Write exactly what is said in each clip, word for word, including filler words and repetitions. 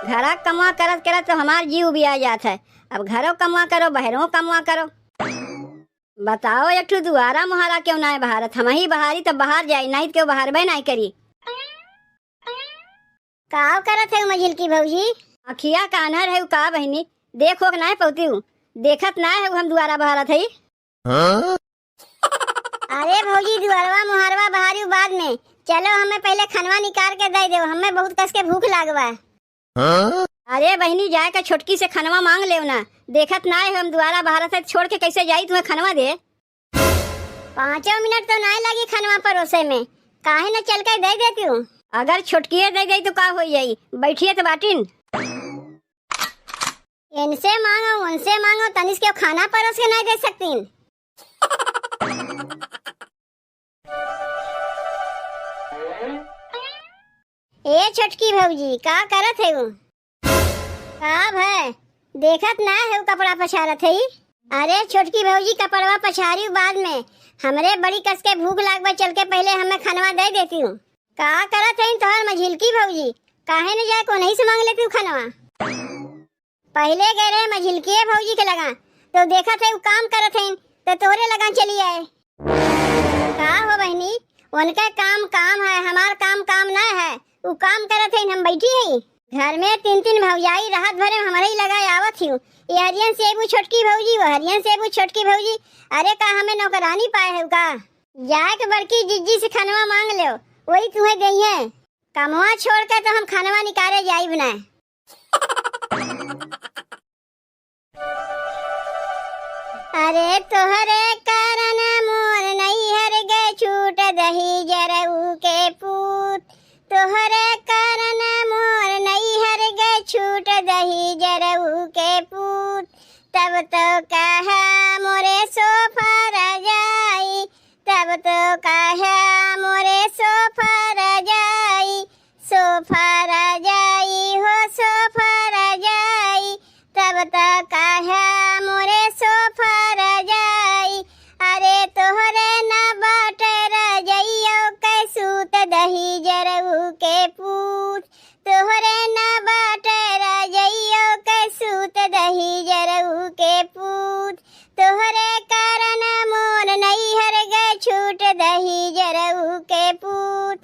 घरा कमवा करत करत तो हमार जीव उबिया जात है। अब घरो कमवा करो, बहरो कमवा करो। बताओ, एक ठो दुआरा मुहारा क्यों नाय बहारत? हमही बहारी तब बहार जाई, नाहीं त क्यों बहारबे नाय करी। काव करत है मझिलकी भौजी? अखिया कान्हर है का बहिनी, देखो के नाय पौती हूँ, देखत नाय है हम दुआरा बहारत है। हाँ? अरे भौजी, दुआरवा मुहारवा बहारी बाद में, चलो हमें पहले खनवा निकाल के दे दो, हमें बहुत कस के भूख लागवा। हाँ? अरे बहिनी, जाए के छोटकी से खनवा मांग लेव ना, देखत नाय हम दुआरा बहारत है, छोड़ के कैसे जाई तुम्हें खनवा दे? पाँचों मिनट तो नाय लगी खनवा परोसे में, काहे न चल के दे देती हूँ? अगर छोटकिए दे दे तो का हो जाई, बैठिए तो बाटिन। इनसे मांगो, उनसे मांगो, तनिस के खाना परोस के नाय दे सकतीन। ए छोटकी भौजी, का करत है उ? का भय, देखत ना है उ कपड़ा पछारत है? अरे छोटकी भौजी, कपड़वा पछारी बाद में, हमरे बड़ी कस के भूख लाग बा, चल के पहले हमें खनवा दे देती हूँ। का करत है तोहर मझिलकी भौजी, काहे न जाए कोनही से मांग लेती हूँ खनवा? पहिले गए रहे मझिलकिए भौजी के लगा, तो देखत है उ काम करत हैं, तो तोहरे लगा चली आए। का हो बहिनी, उनका काम काम है, हमार काम काम ना है। उ काम करत हैं, हम बैठी हैं। घर में तीन तीन भौजाई रहत भरे हमरे ही लगा आवत ही। ये हरियन से एगो छोटकी भौजी, वो हरियन से एगो छोटकी भौजी। अरे का हमें नौकरानी पाए है का? जाए के बड़की जिज्जी से खनवा मांग लेव, वही तुम्हें देइहैं। कमवा छोड़ के तो हम खनवा निकाले जाइब ना। अरे तोहरे कारण मोर नैहर गे छूट दहिजरऊ के पूत, तोहरे कारण मोर नैहर गे छूट दहिजरऊ के पूत, तब तो कहा मोरे सोफर जाई, तब तो कहा मोरे सोफर जाई, सोफर जाई हो सोफर जाई, तब तो कहा मोरे सोफर जाई। अरे तोहरे न बाटे रजइयो के सूत दहिजरऊ के पूत, तोहरे न बाटे रजइयो के सूत दहिजरऊ के पूत, तोहरे कारण मोर नैहर गे छूट दहिजरऊ के पूत।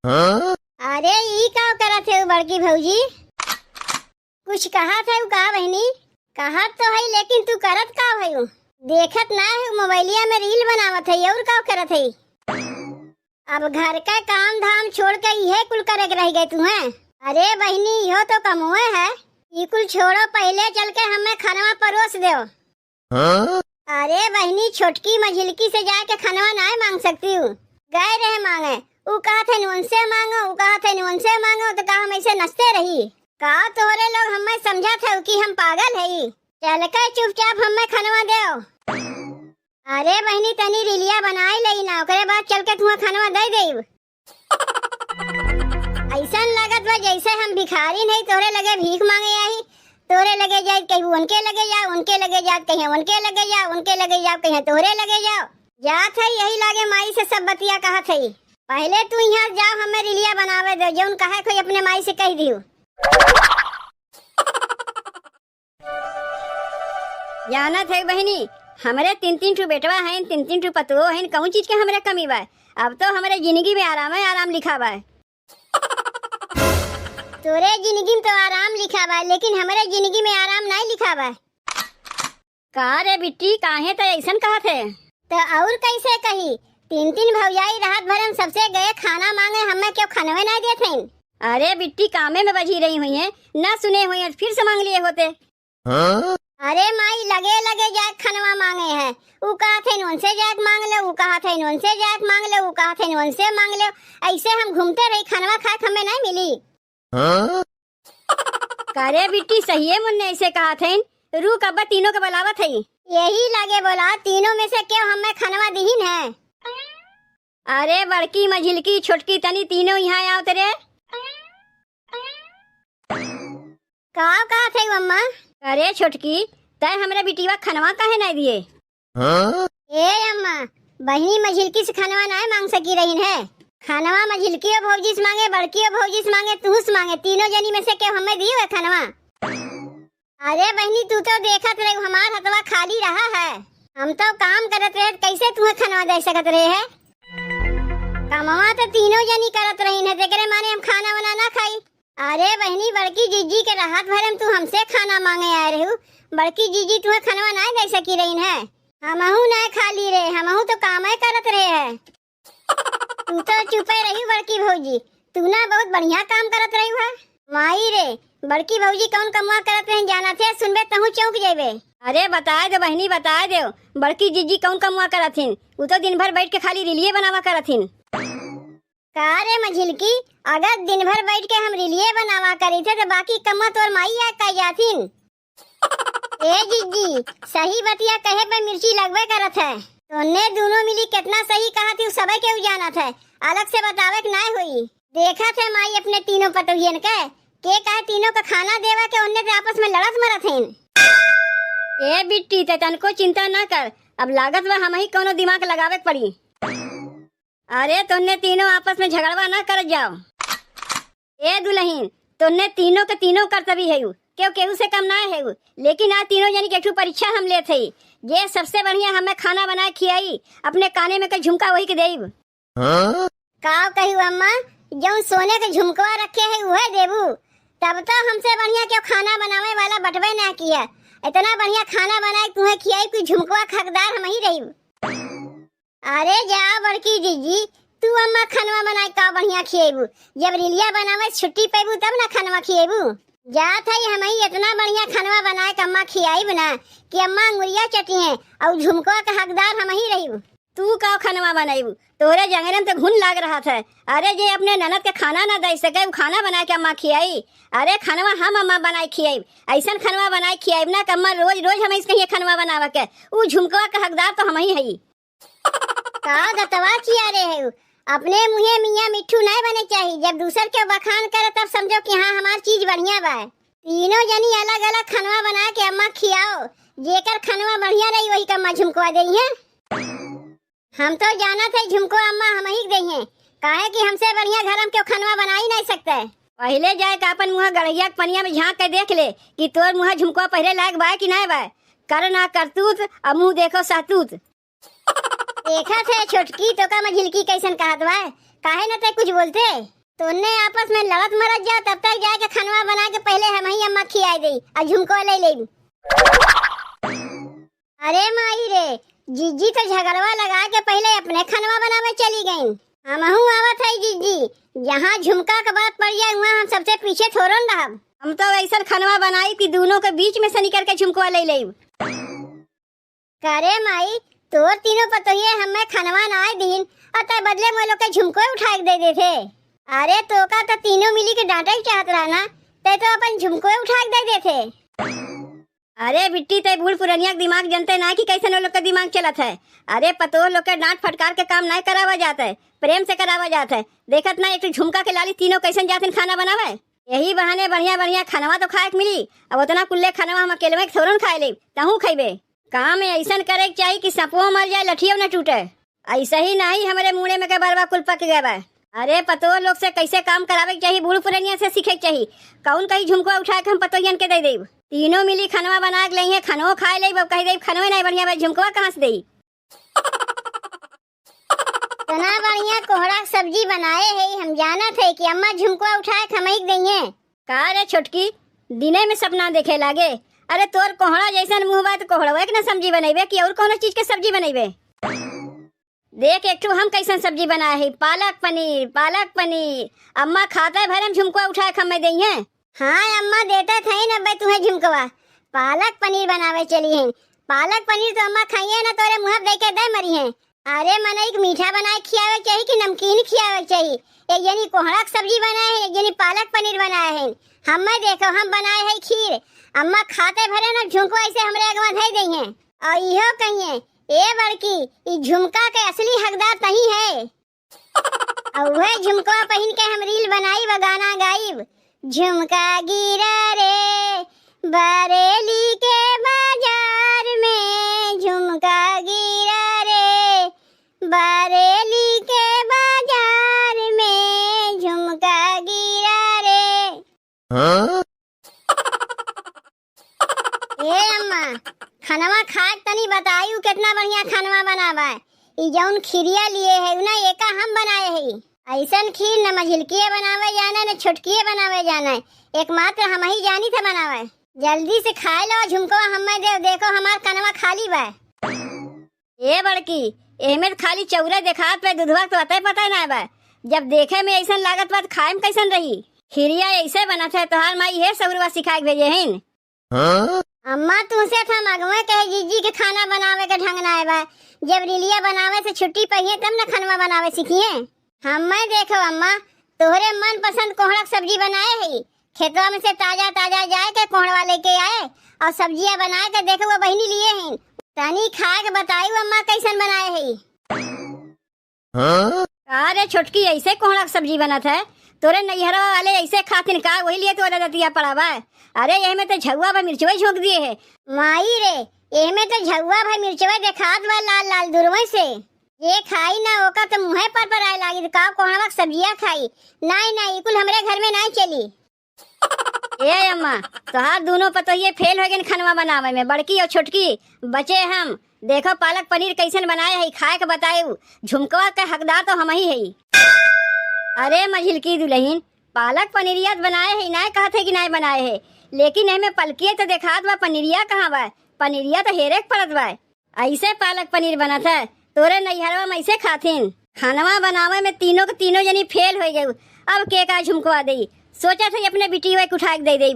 हाँ? अरे ई का करत है बड़की भौजी? कुछ कहत है का बहिनी? कहत तो है, लेकिन तू करत का है? देखत ना है मोबाइलिया में रील बनावत है और का करत है? अब घर का काम धाम छोड़ के इहे कुल करे के रह गए तू हैं? अरे बहिनी, इहो तो कमुए है। ई कुल छोड़ो, पहले चल के हमें खनवा परोस दो। हाँ? अरे बहिनी, छोटकी मझिलकी से जाके खनवा नाय मांग सकती हूँ। गए रहे मांगे, उ कहत है उनसे मांगो, उ कहत है उनसे मांगो, तो का हम ऐसे नचते रही? का तोहरे लोग हमें समझत है कि हम पागल है? चल के चुपचाप हमें खनवा देव। अरे बहिनी, तनी रिलिया बनाई लेई ना, ओकरे बाद चल के तुहा खनवा दे देब। ऐसन लागत बा जैसे हम भिखारी नहीं, तोहरे लगे भीख मांगे आई, तोहरे लगे जाए कहीं उनके लगे जाओ, उनके लगे जाए कहीं उनके लगे जाओ, उनके लगे जाओ कहीं तोहरे लगे जाओ। जात है यही लागे माई से सब बतिया कहत है। पहले तू यहाँ जाओ, हमें रिलिया बनावे दो, जौन कहे कोई अपने माई से कह दियो। जानत है बहिनी, हमरे तीन तीन ठो बेटवा हैं, तीन तीन ठो पतोह हैं, कौन चीज के हमरे कमी बा? अब तो हमरे जिंदगी में आराम है, आराम लिखा बा। तोरे जिंदगी में तो आराम लिखा बा, लेकिन हमरे जिंदगी में आराम नहीं लिखा बा। का रे बिट्टी, काहे त ऐसन कहत है? त और कैसे कही? तीन तीन भौजाई रात भर हम सबसे गए खाना मांगे, हमें क्यों खनवे ना देत हैं? अरे बिट्टी, कामे में बझी रही हुई हैं, ना सुने हुई हैं, फिर से मांग लिए होते। हाँ? अरे माई, लगे लगे जाए खनवा मांगे हैं, उ कहत हैं उनसे जाए मांग ले, उ कहत हैं उनसे जाए मांग ले, उ कहत हैं उनसे मांग ले, ऐसे हम घूमते रही, खनवा खाए के हमें नहीं मिली। हाँ? का रे बिट्टी, सहिए मुन्ने ऐसे कहत हैं, रुक, अब तीनों के बुलावत है। यही लागे बोला, तीनों में से क्यों हमें खनवा दिहिन है? अरे बड़की, मझिलकी, छोटकी, तनी तीनों यहाँ आओ तेरे। का कहत है अम्मा? अरे छोटकी, तै हमरे बिटिया खनवा काहे नहीं दिए? हाँ? ए अम्मा, बहिनी मझिलकी से खनवा नाय मांग सकी रहीन है। खनवा मझिलकियो भौजी से माँगे, बड़कियो भौजी से माँगे, तुहू से माँगे, तीनों जनी में से केहू हमें दियो है खनवा। अरे बहिनी, तू तो देखत रही, हमार हथवा खाली रहा है। हम तो काम करत रहे, कैसे तुहें खनवा दे सकत रहे है? कमवा तो तीनों जनी करत रही है, तेकरे मारे हम खाना वाना ना खाई। अरे बहिनी, बड़की जीजी के रहत भरे में तू हमसे खाना माँगे आए रहू। बड़की जीजी तुहें खनवा ना दे सकी रही है। हमहू ना खाली रहे, हमहू तो कामे करत रहे है। तू तो चुपे रही बड़की भौजी, तू ना बहुत बढ़िया काम करत रही है। माई रे, बड़की भौजी कौन कमवा करत रही जाना थे, सुनबे तहू चौंक जेबे। अरे बताए दे बहिनी, बताए दे, बड़की जीजी कौन कमवा करत हिन? उ तो दिन भर बैठ के खाली रीलिये बनावा करत हिन। का रे मझिलकी, अगर दिन भर बैठ के हम रीलिये बनावा करी थे तो बाकी कमवा तोर माई आ कर जाथिन। ए जीजी, सही बतिया कहे पे मिर्ची लगबे करत है। तोन्ने दूनो मिली कितना सही कहा थी, उ सबे केहू जानत है। अलग से बतावे के नाय होई। देखत है माई अपने तीनों पतोहियन के, के कहे तीनों का खाना देवे के, ओन्ने ते आपस में लड़त मरत हैं। ए बिट्टी, ते तनको चिंता ना कर, अब लागत बा हमही कौनो दिमाग लगावे के पड़ी। अरे तोन्ने तीनों आपस में झगड़वा ना करत जाओ। ए दुलहिन, तोन्ने तीनों के तीनों कर्तव्य है, केहू केहू से कम ना है, लेकिन आज तीनों जनी के एक ठो परीक्षा हम लेत हई। जे सबसे बढ़िया हमें खाना बनाए खियाई, अपने काने में के झुमका वही के देब। हाँ? का कही अम्मा, जौन सोने के झुमकवा रखे है उहे देबू? तब तो हमसे बढ़िया केहू खाना बनावे वाला बटबे ना किया। इतना बढ़िया खाना बनाए तुहें खियाई कि झुमकवा के हकदार हम ही रही। अरे जा बड़की जीजी, तू अम्मा खनवा बनाए का बढ़िया खिएबू? जब रिलिया बनावे छुट्टी पैबू तब ना खनवा खिएबू। जात है हम ही इतना बढ़िया खनवा बनाए के अम्मा खियाइब ना कि अम्मा अंगुरिया चटिए और झुमकवा के हकदार हम ही रहिबू। तू का खनवा बनाइबू? तोरे जंगरे में तो घुन लाग रहा था। अरे जे अपने ननद के खाना ना दे सके, उ खाना बनाए के अम्मा खियाई। अरे खनवा हम अम्मा बनाए खियाइब, ऐसन खनवा बनाए खियाइब ना कि अम्मा रोज रोज हम इसके खनवा बनावे के, उ झुमकवा के हकदार तो हम ही हई। का दतवा चियारे है? अपने मुँहे मियाँ मिट्ठू नहीं बने चाही। जब दूसर के बखान करे तब समझो कि हाँ हमार चीज बढ़िया बा। तीनों जनी अलग अलग खनवा बना के अम्मा खियाओ, जेकर खनवा बढ़िया रही वही का अम्मा झुमकवा देइहैं। हम तो जानत है झुमकवा अम्मा हम ही देइहैं, काहे कि हमसे बढ़िया घर में केहू खनवा बना ही नहीं सकता है। पहिले जाए के अपन मुँह गड़हिया के पनिया में झाँक के देख ले कि तोर मुँह झुमकवा पहरे लायक बा कि नहीं बा। कर ना करतूत, अब मुँह देखो सहतूत। देखत है छोटकी, तोका मझिलकी कैसन कहत बा, काहे न ते कुछ बोलते? तोन्ने आपस में लड़त मरत जा, तब तक जाके खनवा बना के पहले हम ही अम्मा खियाई दे, आ झुमको ले ले। अरे माई रे, जीजी तो झगड़वा लगा के पहले अपने खनवा बनावे चली गईं। हमहू आवत है जीजी, जहाँ झुमका के बात पड़ जाए वहाँ हम सबसे पीछे थोड़न रहब। हम तो ऐसन खनवा बनाई कि दोनों के बीच में से निकल के झुमकवा ले लेब। करे माई, तोर तीनों पतोहिए हमें खनवा ना दीन, और तय बदले में लोग के झुमको उठा के दे देते। अरे तोका तो तीनों मिली के डांटे के चाहत रहा ना, तय तो अपन झुमको उठा के दे देते। अरे बिट्टी, तय बूढ़ पुरनिया के दिमाग जनते ना कि कैसन वो लोग के दिमाग चलत है। अरे पतोह लोग के डांट फटकार के काम नहीं करावा जात है, प्रेम से करावा जात है। देखत ना एक ठो झुमका के लाली तीनों कैसन जातिन खाना बनावे। यही बहाने बढ़िया बढ़िया खनवा तो खाए के मिली। अब उतना कुल्ले खनवा हम अकेले में थोड़न खाए लेब, तहूँ खइबे। काम में ऐसन करे के चाही कि सपवो मर जाए, लठियो न टूटे। ऐसे ही नहीं हमरे मूड़े में के बरवा कुल पक गए बा। अरे पतोह लोग से कैसे काम करावे के चाही, बूढ़ पुरनिया से सीखे के चाही। कौन कही झुमकवा उठा के हम पतोहियन के दे देब। तीनों मिली खनवा बना के लेइहैं, खनवो खाए लेब, अब कही देब खनवे नहीं बढ़िया बा, झुमकवा कहाँ से देई? इतना बढ़िया कोहड़ा के सब्जी बनाए है, हम जानत है कि अम्मा झुमकवा उठाए के हमही के दइहैं। का रे छोटकी, दिने में सपना देखे लागे? अरे तोर कोहड़ा जैसन मुँह बा त कोहड़वे के ना सब्जी बनैबे कि और कौनो चीज के सब्जी बनैबे? देख एक ठो हम कैसन सब्जी बनाए है, पालक पनीर, पालक पनीर। अम्मा खाते भरे में झुमकवा उठाए के हमें दइहैं। हाँ अम्मा, देते थे न अब्बे तुहें झुमकवा। पालक पनीर बनावे चली हैं। पालक पनीर तो अम्मा खाइए ना, तोरे मुँह देखे दे मरी हैं। अरे मनई के मीठा बनाए खियावे के चाही कि नमकीन खियावे के चाही? एक जनी कोहड़ा के सब्जी बनाए हैं, एक जनी पालक पनीर बनाए हैं। हमें देखो, हम बनाए है खीर। अम्मा खाते भरे ना झुमकवा ऐसे हमरे अगवा धई दइहैं। और इहो कहिए, ए बड़की, ई झुमका के असली हकदार तही है। और वह झुमकवा पहिन के हम रील बनाइब, गाना गाइब। झुमका गिरा रे बरेली के बाजार में, झुमका गिरा रे बरेली के बाजार ए अम्मा, खनवा खाए के तनी बताई, उ केतना बढ़िया खनवा बनावे। ई जौन खिरिया लिए है, उ ना एका हम बनाए है। ऐसन खीर न मझिलकिए बनावे जाने, न छोटकिए बनावे जाने, एकमात्र हम ही जानी थे बनावे। जल्दी से खाए लो झुमकवा, हमें दे, देखो हमार कनवा खाली बा। ए बड़की, एहमे त खाली चौरे देखात बा, दुधवा के तो अतै पता ना बा। जब देखे में ऐसन लागत बा, त खाए में कैसन रही? खिरिया ऐसे बनत है, तोहार माई इहे सहुरवा सिखाए के भेजे हिन। अम्मा, तुमसे त हम अगवे कहे, जीजी के खाना बनावे के ढंग ना आए बा। जब रिलिया बनावे से छुट्टी पइहे, तब न खनवा बनावे सीखिए। हमें देखो अम्मा, तोहरे मनपसंद कोहड़ा के सब्जी बनाए है। खेतवा में से ताजा ताजा जाए के कोहड़वा लेके आए और सब्जिया बनाए के देखे वो बहिनी लिए हैं। तनी खा के बताई अम्मा कैसन बनाए है। का रे छोटकी, ऐसे कोहड़ा के सब्जी बनत है? तोरे नैहरवा वाले ऐसे खातिन का, वही लिए तोरे दतिया पड़ा बा? अरे, एहमे तो झउआ भर मिर्चवा झोंक दिए है। माई रे, एहमे तो झउआ भर मिर्चवा देखात बा लाल लाल दूरवे से। जे खाई ना ओकर तो मुँहे पर पर आए लागी, तो का कोहड़वा के सब्जिया खाई? नाई, नाई, ई कुल हमरे घर में नाई चली। ए अम्मा, तोहार दूनो पतोहिए फेल हो गइन खनवा बनावे में, बड़की और छोटकी। बचे हम। देखो पालक पनीर कैसन बनाए है, खाए के बताएउ। झुमकवा के हकदार तो हम ही है। अरे मझिलकी दुलहिन, पालक पनीरिया त बनाए है, नाय कहत है कि नाय बनाए है, लेकिन एहमे पलकिए तो देखात बा, पनीरिया कहाँ बा? पनीरिया तो हेरे के पड़त बा। ऐसे पालक पनीर बनत है? तोरे नैहरवा में ऐसे खाथिन? खानवा बनावे में तीनों के तीनों जनी फेल हो गए। अब के का झुमकवा देई? सोचत है अपने बिटिया के उठा के दे देई।